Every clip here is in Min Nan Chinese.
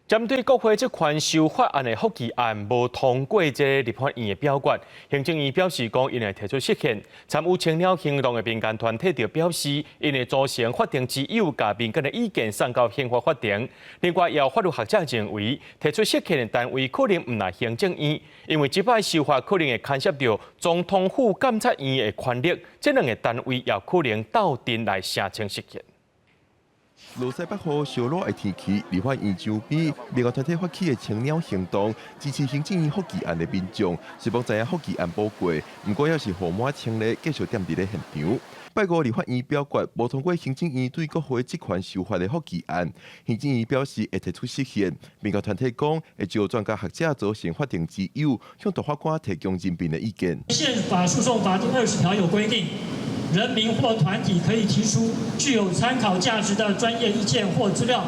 針對國會職權修法案的覆議案無通過這个立法院的表決，行政院表示講，𪜶會提出釋憲。參與青鳥行動的民間團體就表示，𪜶會組成法庭之友，共民間的意見送到憲法法庭。另外，也有法律學者認為，提出釋憲的單位可能毋但行政院，因為這擺修法可能會牽涉著總統府、監察院的權力，這兩个單位也可能鬥陣來聲請釋憲。落西北雨燒熱的天氣，立法院周邊民間團體發起的青鳥行動，支持行政院覆議案的民眾，雖罔知影覆議案無過，毋過猶是雨滿穿咧，繼續踮佇咧現場。拜五立法院表決無通過行政院對國會職權修法的覆議案，行政院表示會提出釋憲。民間團體講會招專家學者組成法庭之友，向大法官提供人民的意見。憲法訴訟法第20條有規定，人民或團體可以提出具有參考價值的專業意見或資料，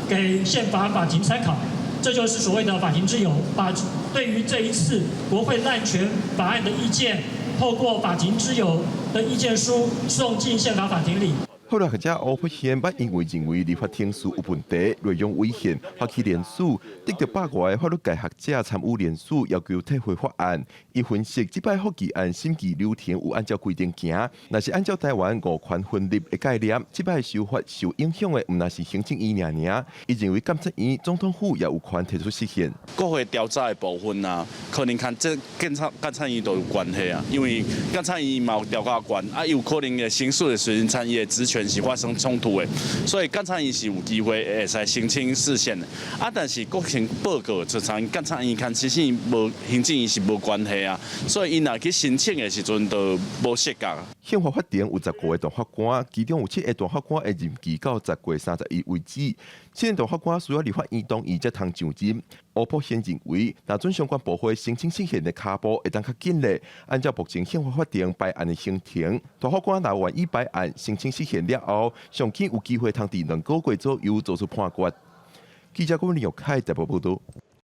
給憲法法庭參考。這就是所謂的法庭之友，把對於這一次國會濫權法案的意見，透過法庭之友的意見書送進憲法法庭裡。法律學者吳柏軒捌因為認為立法程序有問題，內容違憲，發起聯署，得著100外个法律界學者參與聯署，要求撤回法案。伊分析，這擺覆議案審議流程有按照規定行，若是按照台灣五權分立的概念，這擺修法受影響的毋但是行政院爾爾。伊認為監察院、總統府也有權提出釋憲。國會調查的部分啊，可能佮這監察院都有關係啊，因為監察院嘛有調查權，啊有可能會行使的時陣，伊的職權是發生衝突的，所以監察院是有機會會使申請釋憲的。啊，但是國情報告就像監察院佮其實無行政院是無關係啊，所以𪜶若去申請的時陣就無適當。憲法法庭有15個大法官，其中有七个大法官的任期到10月31為止。七個大法官需要立法院同意才通上任。吳柏軒認為，若準相關部會申請釋憲的跤步會當較緊咧。按照目前憲法法庭排案的行程，大法官若願意排案申請釋憲了後，上緊有機會通佇2個月左右做出判決。記者郭林玉凱台北報道。